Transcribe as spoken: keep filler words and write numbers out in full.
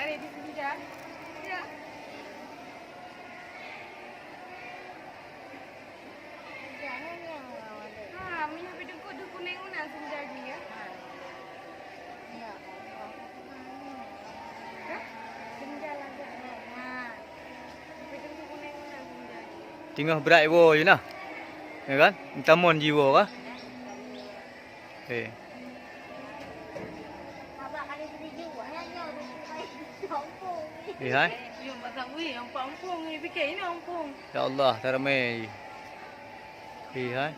Di sini dah. Ya. Ha, minyak bidungkot tu kuning mana senja dia? Ha. Ya Allah. Ha? Senja lagak. Ha. Bidungkot kuning mana senja? Teungoh brat iwoe jih nah. Ya kan? Entamon jiwoe kah? Eh. Eh, hai. Ya Allah, taramai. Eh, hai.